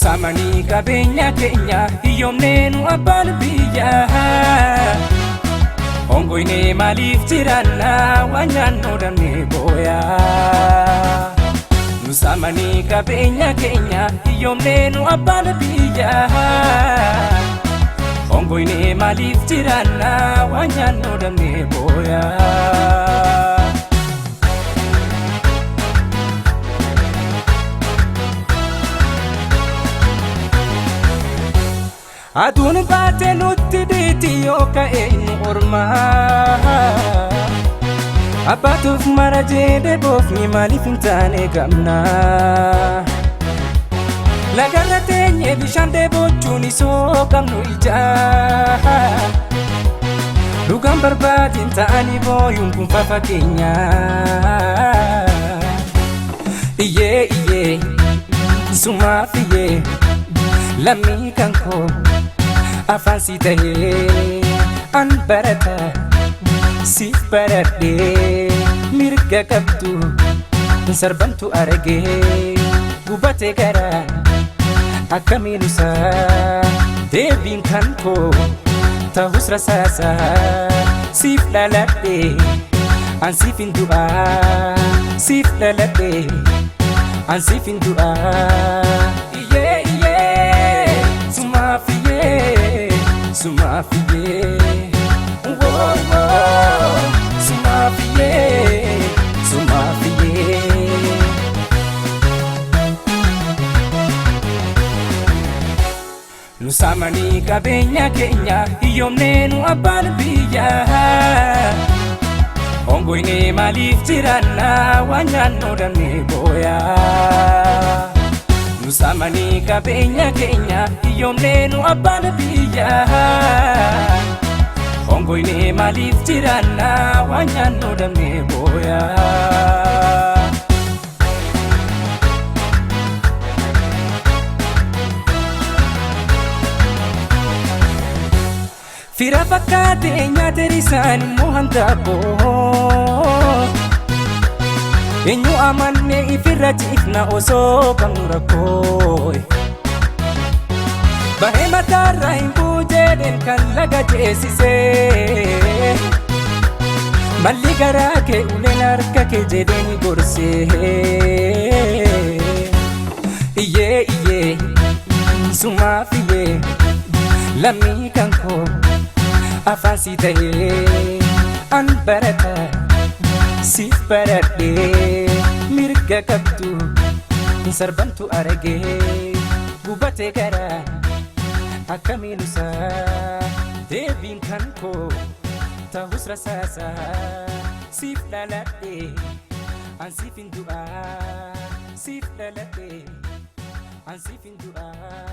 Saamanii qabeenya keenya, hiyyoomnee nu abbaan biyyaa. Hongoynee maaliif jiraannaa, waan nyaannu dhabnee booyaa. Nu saamanii qabeenya keenya, hiyyoomnee nu abbaan biyyaa. Hongoynee maaliif jiraannaa, waan nyaannu dhabnee booyaa. Aduun baatee nutti dhiiti yoo ka'e nu ormaa. Abbaatuuf mara jedhe boofni, maaliif hin taane gamna. Lagarra teenyee bishaan dheebochuun isoo qabnu ijaa. Dhugaan barbaadin ta'anii booyuun kun fafa keenya. Iyyee iyyee, sumaaf iyyee, lammii kan koo, afaan si tahee an barata siif baradhee, mirga qabdu sarbamtu argee gubate gara akkamiin isaa deebiin kan koo ta'us rasaasa. Siif dhaladhe, an siif hin du'aa, siif dhaladhe, an siif hin du'aa. Iyyee iyyee, sumaaf iyyee, sumaaf iyyee, woo woo, sumaaf iyyee, sumaaf iyyee. Nu saamanii qabeenya keenya, hiyyoomnee nu abbaan biyyaa. Hongoynee maaliif jiraannaa, waan nyaannu dhabnee booyaa. Nu saamanii qabeenya keenya, hiyyoomnee nu abbaan biyyaa. Hongoynee maaliif jiraannaa, waan nyaannu dhabnee booyaa. Fira fakkaatee nyaata isaan immoo handaabboo. Eenyu amannee ifirra ciifna osoo qabnu rakkoo? Bahee mataarraa hin buujedheen kan laga ceesisee. Malli garaa kee uleen harka kee jedheen gorsee. Iyyee iyyee, sumaaf iyyee, lammii kan koo, afaan si tahee an barata siif baradhee, mirga qabdu sarbamtu argee gubate gara akkamiin isaa deebiin kan koo ta'us rasaasa. Siif dhaladhe, an siif hin du'aa, siif dhaladhe, an siif hin du'aa.